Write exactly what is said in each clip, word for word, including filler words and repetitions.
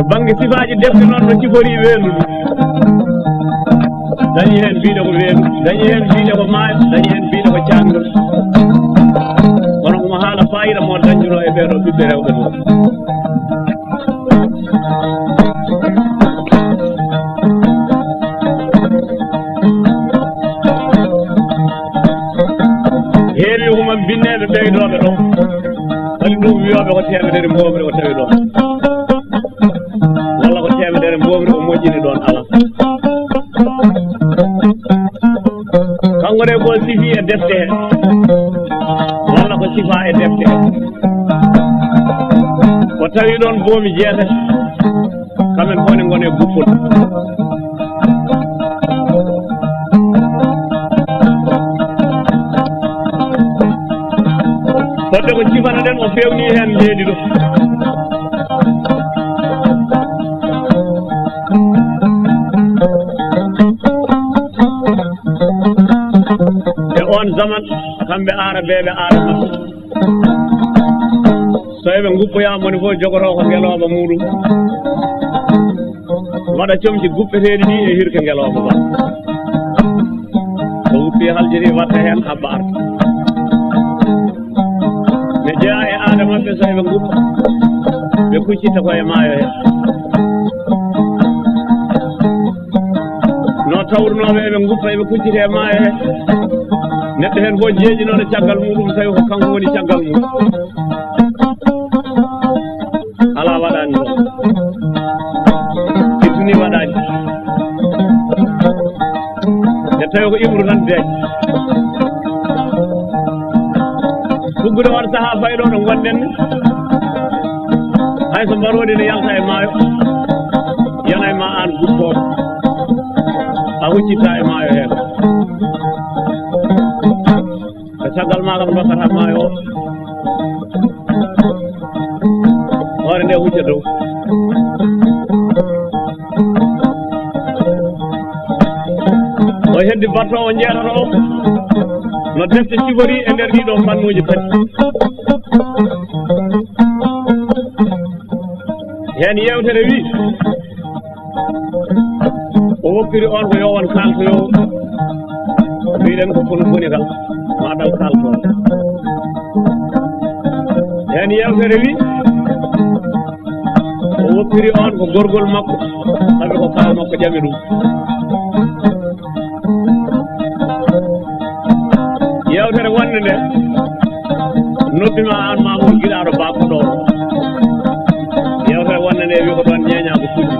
Bannge sifaaji defte noon no ciforii weendu ndu. Dañi heen mbiɗo ko weendu, dañi heen mbiɗo ko maayo, dañi heen mbiɗo ko caangol. Kono omo haala faayiida mo dañdunoo e ɓee ɗoo ɓiɓɓe rewɓe ɗoo. Heewi ko mum binneeɓe ɓeydooɓe ɗoo. Holi ɗum wiyooɓe ko teemedere mboomri o tawi ɗoon. Walla ko teemedere mboomri o moƴƴini ɗoon, alaa. Kanko ne ko sifi e defte he. Walla ko sifa e defte he. O tawi ɗoon boomi jeetati. Kamen fof ne ngone guppol. Fodde ko cifanaɗen, o fewni heen leydi ɗo. E oon zaman, kamɓe aarabeeɓe aada maɓɓe, so eɓe nguppoyaa, moni fof jogotoo ko ngelooba muuɗum, waɗa comci guppeteeɗi ɗi e hirke ngelooba ba. So wuppi haljini, watta heen habba arta. Ne jeyaa e aada maɓɓe, so eɓe nguppa, ɓe kuccitta ko e maayo he. No tawrunooɓe eɓe nguppa, eɓe kuccita e maayo he. Neɗɗo heen fof jeeƴinooɗo caggal muuɗum, tawi ko kanko woni caggal mum. Alaa waɗaani ɗo. Ittuni waɗaani. Nde tawi ko imru tan deeƴ. Tuggude on sahaa fayɗo ɗo ngonɗen. Hay so mbaroodi ne yalta e maayo, yana e ma aan guttooɗo. A huccitta e maayo heen. Ko caggal maa kam ndokkata maayo o. Hoore nde hujja dow. O heddi battoowo jeetato o. No defte ciforii e nder ɗiɗo fannuuji tati. Heen yeewtere wi, o woppiri on ko yo on kaaltoyo. Mbiɗen ko kono boni kam, ma dal kaalto. Heen yeewtere wi, o woppiri on ko gorgol makko, sabi ko kaaw makko ƴami ɗum. Yeewtere wonnde nde, noddi ma aan Mamour Giɗaaɗo Ba ko ɗo. Yeewtere wonnde nde wi ko ɗoon ñeeñaa ko fuɗɗi.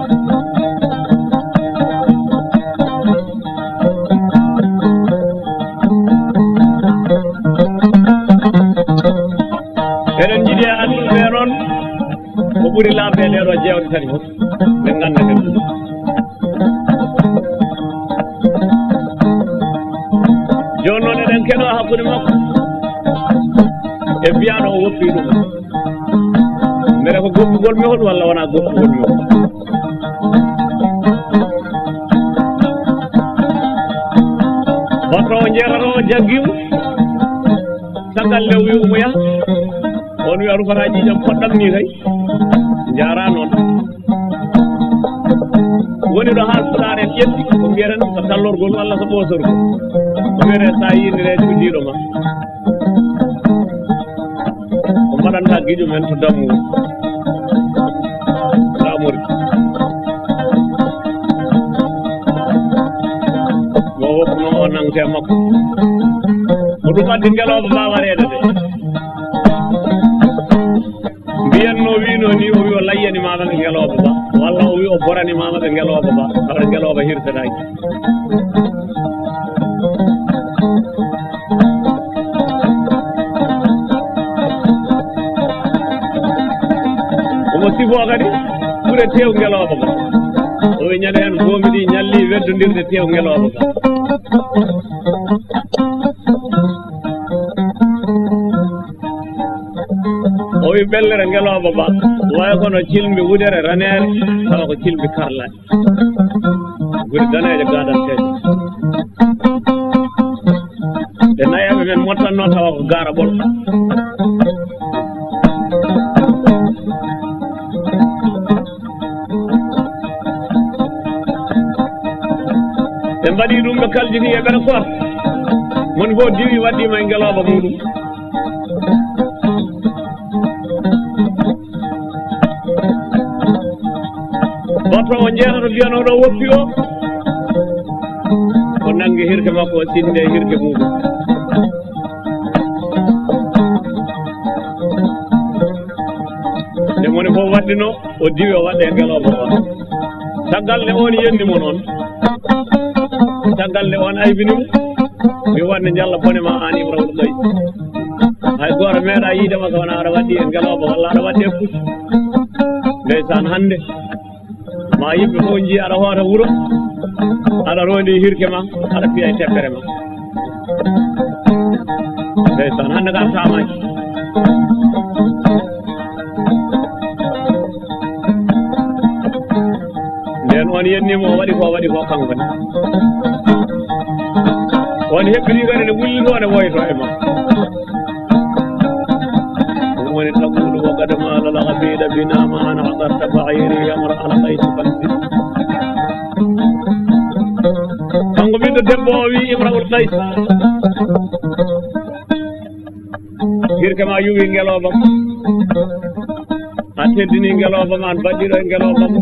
Eɗen njiɗi e anndude ɓe noon ko ɓuri laaɓde e ɗee ɗoo jeewte tati fof, ɓe ngannda ɓe ɗum. Jooni noon eɗen keɗoo hakkunde makko e biyaaɗo o woppi ɗum. Mbele ko goppugol mi hol walla wonaa goppugol mi hol? Hoto o jeerato o jaggiimo. Caggal nde o wi omo yaha, on wi a rufata ƴiiƴam poɗɗam ni kay. Njaara noon. Woni ɗo haal Pulaar en ƴetti, ko mbiyeten ko tallorgol walla so ɓoosorgol. Ko mbiyete so a yiinire cuddiiɗo ma. Ko mbaɗanta giƴo men to dammuwol. Laamori. Mo woppuno o nangte makko. Ko ɗum addi ngelooba mbaawa reede de. Mbiyanno wiino ni, o wi o layyani mama ɓe ngelooba ba, walla o wi o borani mama ɓe ngelooba ba, hawre ngelooba hirsetaaki. Omo sifoo kadi ɓure tew ngelooba ba. O wi ñande heen boomi ɗi ñalli weddondirde tew ngelooba ba. O wi ɓellere ngelooba ba, wayi kono cilmbi wudere raneere, tawa ko cilmbi karlaɗi. Guri daneeje gaadanteeje. Ɗe nayeeɓe men mottanno tawa ko gaara ɓol. Waɗi ɗum ɓe kaljini e ɓeɗa koor. Moni fof diwi waɗɗima e ngelooba muɗum. Goto o jeenato mbiyanooɗo woppi o, o nanngi hirke makko, o sinde e hirke muɗum. Nde moni fof waɗɗino, o diwi o waɗɗe e ngelooba o. Caggal nde on yenni mo noon, caggal nde on aybini mo, mi wonde njalla bone ma an Imrawul Kays. Hay gooto meeɗa yiide ma so wona aɗa waɗɗi e ngelooba walla aɗa waɗɗi e puccu. Ndeysaan, hannde ma yimɓe fof njiya aɗa hoota wuro, aɗa rondi hirke ma, aɗa fiya e teppere ma. Ndeysaan, hannde kam faamaaki. Nden on yennimo, o waɗi ko waɗi ko kanko ne. On heɓɓini kadi ne wulli ɗo ne woyto e ma. Ɗum woni taggudu wa qad mala al abida bina ma an hadarta ba'iri yamra al qays fansi. Kanko ɓiɗɗo debbo o wi Imrawul Qays. Hirke ma yuwi ngelooba ma. A teddini ngelooba ma, an baɗɗiɗo e ngelooba ma.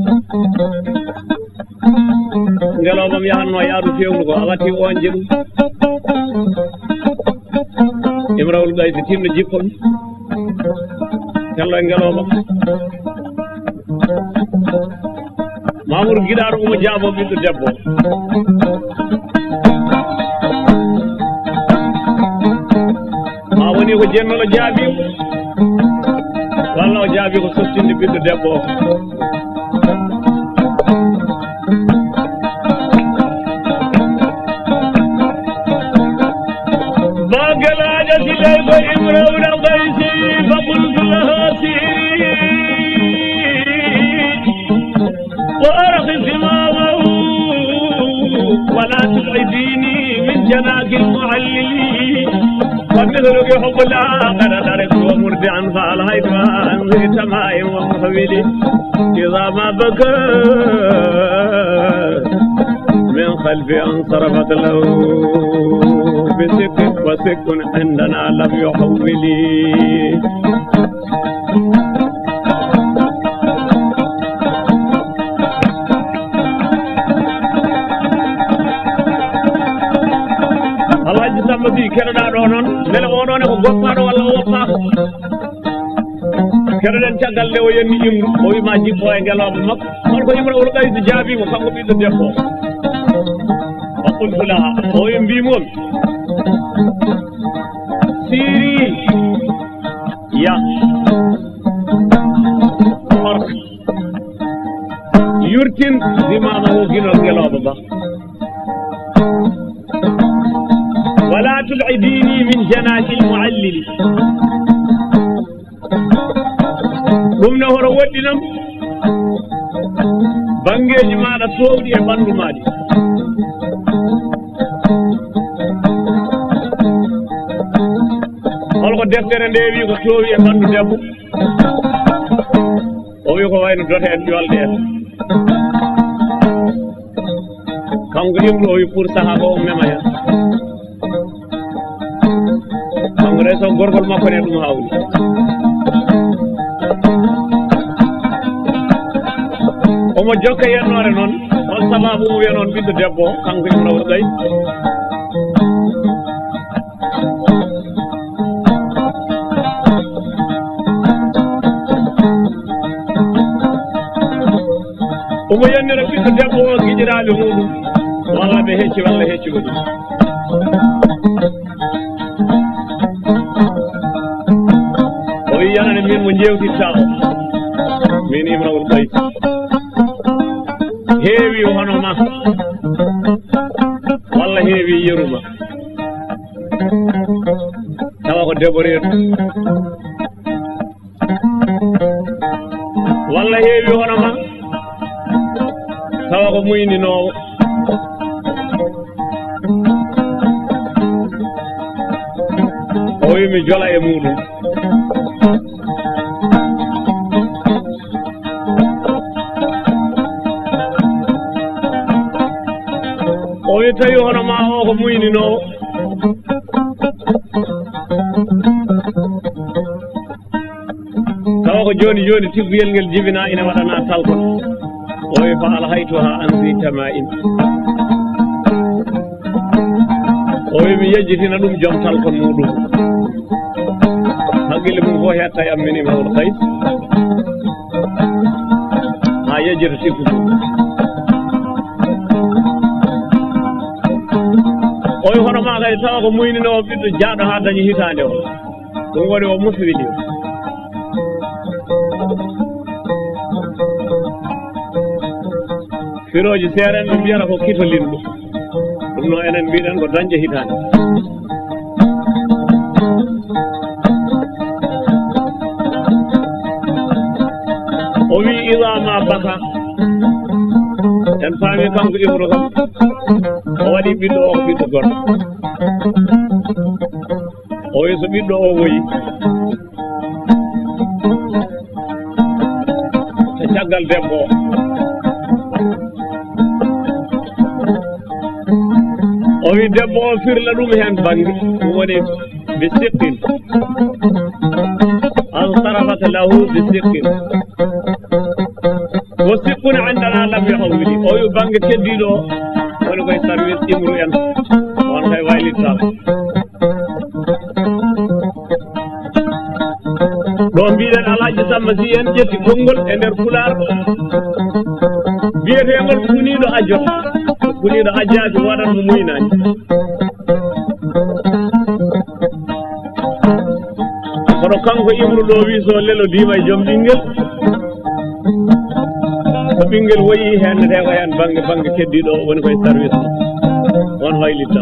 Ngelooba ma yahanno yaadu fewnugo, a watti on jeɗu. Imrawul Qays tinno jippo mi. Tello e ngelooba ma. Mamour giɗaaɗo omo jaabo ɓiɗɗo debbo. Ma woni ko jennolo jaabi, walla o jaabi ko sottinde ɓiɗɗo debbo o. Bagelaajo si tawi ko Imrawna Qaysi, fa qultu laha siri wa arqi simamahu wa la tub'idini min janaki al-mu'allili. Wa mithluki hubbu la qad dariktu wa murdi'an fa alhaytu anzi tama'im wa muhwili. Idha ma baka min khalfi ansarafat lahu bi sikkin wa sikkun indana lam yuhawwili. Alhaji Samba Sy, keɗoɗa ɗo noon, mbele oɗo ne ko goppaɗo walla o woppaako? Keɗoɗen caggal nde o yenni Imru, o wima jippo e ngelooba makko. Holko Imrawul Qaysi jaabimo, kanko ɓiɗɗo debbo o? Wa qultu laha, o wi mbimomi, siri, ya, yurtin zimamahu, ginol ngelooba ba. Wala tub'idini min janahil mu'allili. Ɗum ne hoto woɗɗinam banngeeji maaɗa toowɗi e ɓanndu maaɗi. Holko deftere nde wi ko toowi e ɓanndu debbo? O wi ko wayno dote en, ƴolɗe en. Kanko Imru o wi pour sahaba o mema hen. Kanko reso gorgol makko ne ɗum hawni. Omo jokka yennoore noon, hol sababu mo wiya noon ɓiɗɗo debbo o, kanko Imru o ɗoy. Omo yannira ɓiɗɗo debbo o giƴiraaɓe muɗum, walla ɓe hecci walla hecci ko ɗum. O wi yanane min mo jewtitta o, min Imrawul Qays. Heewi hono ma, walla heewi yeru ma. Tawa ko debbo reedu. Walla heewi hono ma, tawa ko muyninoowo. O wi mi jola e muɗum. O wi Tawi hono ma o ko muyninoowo. Tawa ko jooni jooni tigguyel ngel jibinaa ina waɗanaa talkon. O wi: "Fa alhaytuha an zi tama'im." O wi: "Mi yejjitina ɗum joom talkon muɗum." Hakkille mum fof hetta e am min Imrul Qays. Haa yejjita tiggu mum. O wi: "Hono ma kadi tawa ko muyninoowo ɓiɗɗo jaaɗo haa dañi hitaande o." Ɗum woni o muswidi. Firooji seerenɓe mbiyata ko kitolinɗo. Ɗum noon enen mbiɗen ko dañde hitaande. O wi: "Iza ma baka." En paami kanko Ibro kam. O waɗi ɓiɗɗo o ko ɓiɗɗo gorko. O wi so ɓiɗɗo o woyi, to caggal debbo o. O wi debbo o firla ɗum heen bannge, ɗum woni bi siqqin. An sarafat lahu bi siqqin. Wa siqqun indana lam yuhawwili. O wi bannge keddiiɗo o, woni koye service imru en. On kay waylittaako. Ɗo mbiɗen Alhaji Samba Sy en ƴetti konngol e nder Pulaar. Biyeteengol kuniiɗo ajjoto. Kuniiɗo ajjaaki waɗan mo muynaani. Kono kanko Ibru ɗo wi so lelo diima e joom ɓinngel. So ɓinngel woyi heen ne ko heen bannge, bannge keddiiɗo o woni koye service o. On waylitta.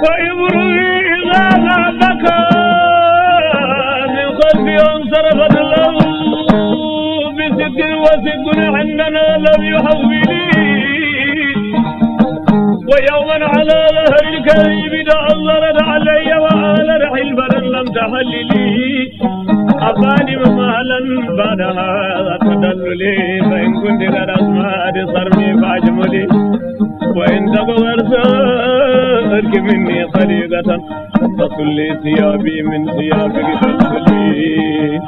فامرؤ إذا ما بكى من قلبي انصرفت له بسد وسد عندنا لم يحول. ويوما على ظهر الكذب تأللت علي وآلت حلفة لم تحل لي. أفادم مهلا بعد هذا التدلل، فإن كنت قد أسمعت صرمي فاجملي، وإن تك ورثتك مني خليقة فصلي ثيابي من ثيابك فاغسلي.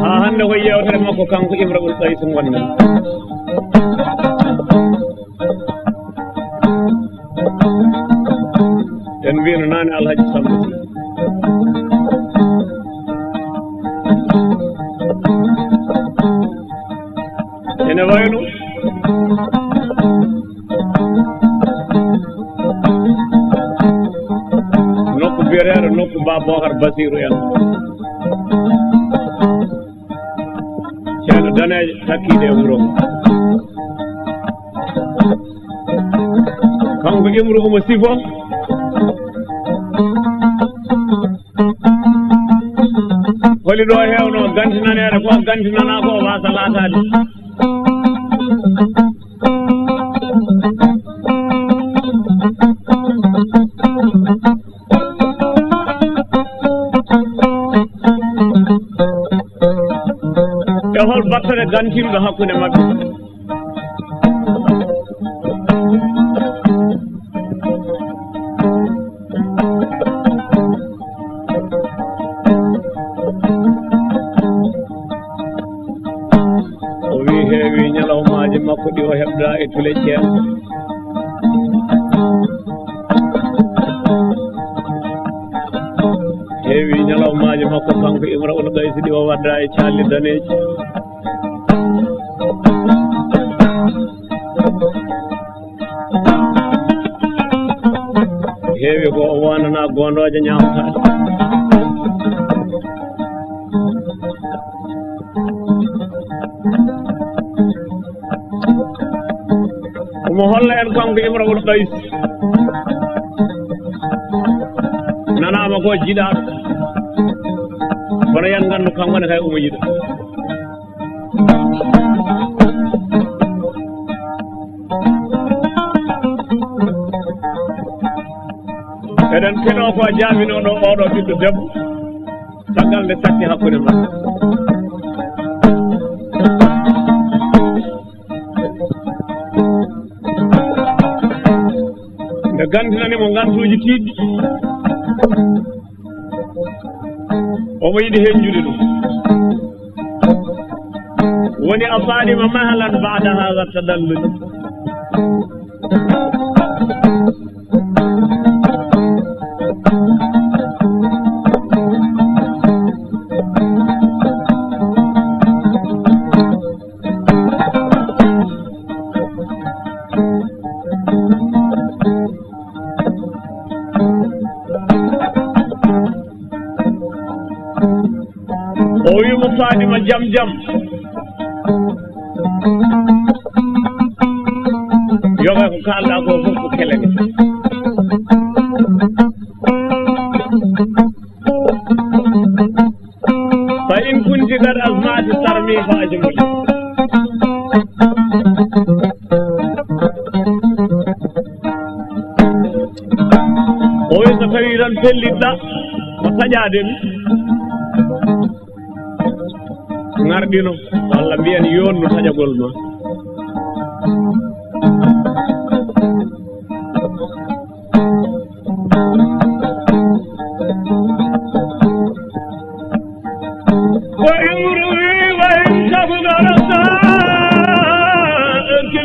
Haa hannde ko yeewtere makko. Ko kanko Imra'ul Qays ngonɗen. En mbiyano naane Alhaji Samba Sy. Ene wayno nokku biyeteeɗo nokku Ba Bokar Basiru en. Ceerno Daneejo takkiiɗo e wuro ngo. Kanko Imru omo sifo. Holi ɗo heewno gantinaneede ko gantinanaa ko waasa laataade. E hol battane gantinɗo hakkunde maɓɓe? O wi heewi ñalawmaaji makko ɗi o heɓda e tule ceen. Heewi ñalawmaaji makko kanko Imra'ul Qaysi ɗi o wadda e calli daneeji. Heewi ko o wonana gondooje ñaamtaaɗe. Omo holla en kanko Imra'ul Qays. Nanaama ko jiɗaaɗo. Kono yen nganndu kanko ne kay omo yiɗa. Eɗen keɗoo ko jaabinooɗo oɗo ɓiɗɗo debbo, caggal nde satti hakkunde maɓɓe. Nde gantinani mo ngantuuji tiiɗɗi, omo yiɗi henjude ɗum. Woni a Faɗima mahalan ba'da haza tadallul. O wi mo Faɗima jam jam. Yoga ko kalɗa ko fof ko kelani. Fa in kunti qad azmati sarmi fa ajmuli. O wi so tawi tan pellitɗa ko taƴaade mi. Ngarɗino, walla mbiyen yonno taƴagol ma. وإن روي وإن تبغ رسائك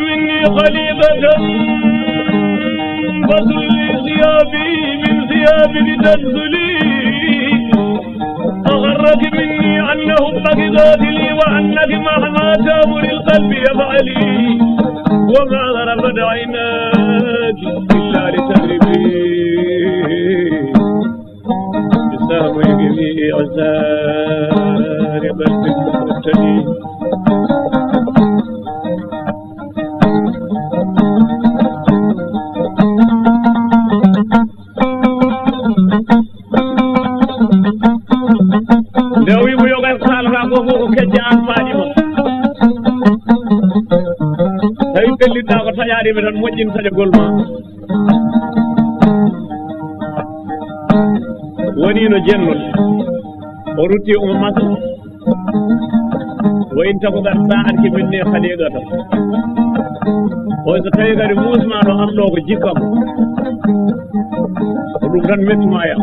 مني خليقة فزلي ثيابي من ثيابك تنزلي. أغرك مني أن حبك قاتلي وأنك مهما تأمر القلب يفعلي وما ضربت عيناك إلا لتغربي. بسهم الجميع عسى ربا بالمقتدي. Nde o wi mo yoga e ko haalata ko fof ko kecce an Faɗima. Tawi pellitɗa ko taƴaade mi tan moƴƴin taƴagol ma. Woni no jennol. O rutti omo masa. Wa in taku qad sa'atka minni khaliqatan. O so tawi kadi muusma ɗo an ɗo ko jikkam. Ko ɗum tan mettuma e am.